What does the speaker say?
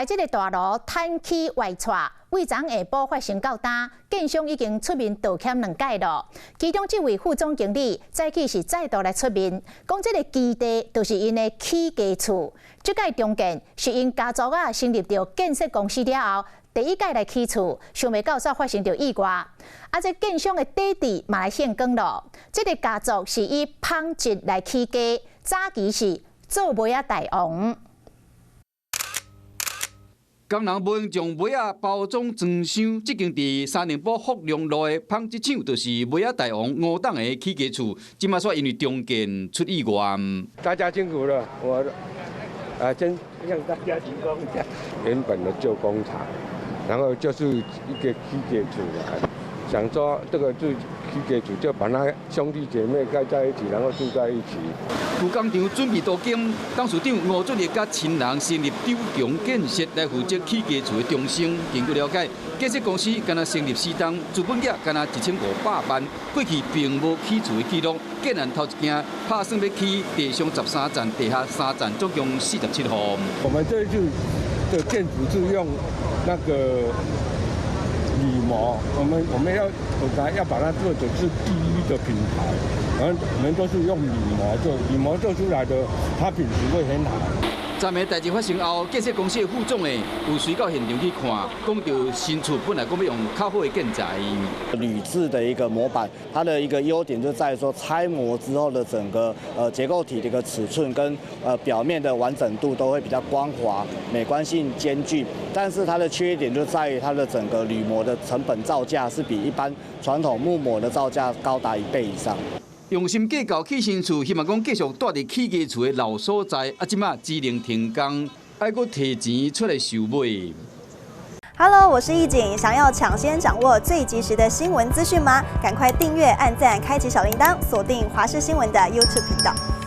這个大樓坍起歪斜，對昨下晡發生到今，建商已經出面道歉兩擺咯。其中這位副總經理早起是再度來出面，講這个基地就是𪜶的起家厝。這擺重建是𪜶家族仔成立著建設公司了後，第一擺來起厝，想袂到煞發生著意外。啊，這建商的弟弟嘛來現光咯。這个家族是以紡織來起家，早期是做襪仔大王。工人無閒將襪仔包裝裝箱，這間佇三重埔福隆路的紡織廠，就是襪仔大王吳董的起家厝。這馬煞因為重建出意外。大家辛苦了，我啊先向大家鞠躬一下。原本的舊工廠，然後就是一個起家厝，想說這個就起家厝，就把那兄弟姐妹蓋在一起，然後住在一起。舊工廠準備動工，董事長吳俊立佮親人成立長強建設來負責起家厝的重生。根據了解，建設公司敢若成立4冬，資本額敢若1500萬，過去並無起厝的記錄。建案頭一件拍算欲起地上13層，地下3層，總共47戶。我們這一次的建築是用那個鋁模，我們要本來要把它做成是第一的品牌。我們都是用鋁模做，鋁模做出來的，它品質會很好。昨暝代誌發生後，建設公司的副總的有隨到現場去看，講著新厝本來講欲用較好的建材。鋁製的一個模板，它的一個優點就在於說拆模之後的整個結構體的一個尺寸跟表面的完整度都會比較光滑，美觀性兼具。但是它的缺點就在於它的整個鋁模的成本造價是比一般傳統木模的造價高達1倍以上。用心計較起新厝，希望講繼續蹛佇起家厝的老所在，啊，這馬只能停工，愛閣提錢出來收尾。 Hello，我是易景，想要搶先掌握最及時的新聞資訊嗎？趕快訂閱、按讚、開啟小鈴鐺，鎖定華視新聞的 YouTube 頻道。